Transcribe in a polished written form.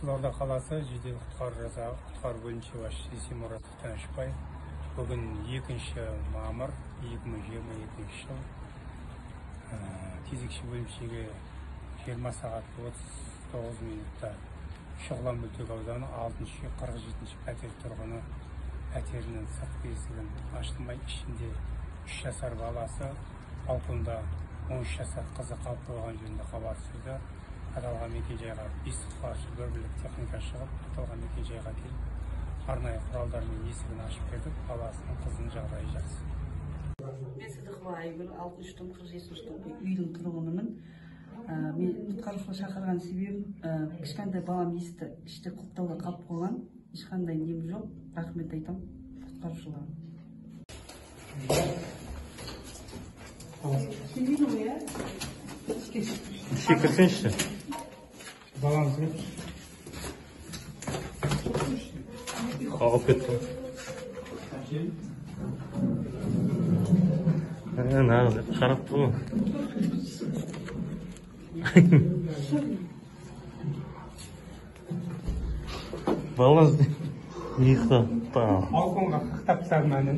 Қызылорда қаласы жедел құтқару жасағы құтқару бөлімше басшысы Есемұратов Тәнішбай. Бүгін 2 мамыр 2022 жыл. Кезекші бөлімшеге 20 сағат 39 минутта Шұғыла мөлтек ауданы 6-үй 47-ші пәтер тұрғыны пәтерінің сыртқы есігін ашылмай, ішінде 3 жасар баласы, балконда 13 жасар қызы қалып қойған жөнінде хабар түсірді. Аталған мекенжайға 5 құтқарушы, бір бірлік техника шығып, аталған мекенжайға келіп, арнайы құралдармен есігін ашып бердік. Баласының, қызының жағдайы жақсы. Мен Сыдықова Айгүл, 6-шы топ, 47-ші топ үйдің тұрғынымын. Мен құтқарушылар шақырған себебім, кішкентай балам есікті іште құлыптауда қалып қойған. Ешқандай нем жоқ. Рахмет айтамын құтқарушыларға. Келмейді ғой, иә? Ішке. Ішке кірсеңші. Балаңыз кім? Алып кетті. Нағыз қарап тұр ғой. Балаңыз ұйықтап. Балконға қақтап тастадым әнін.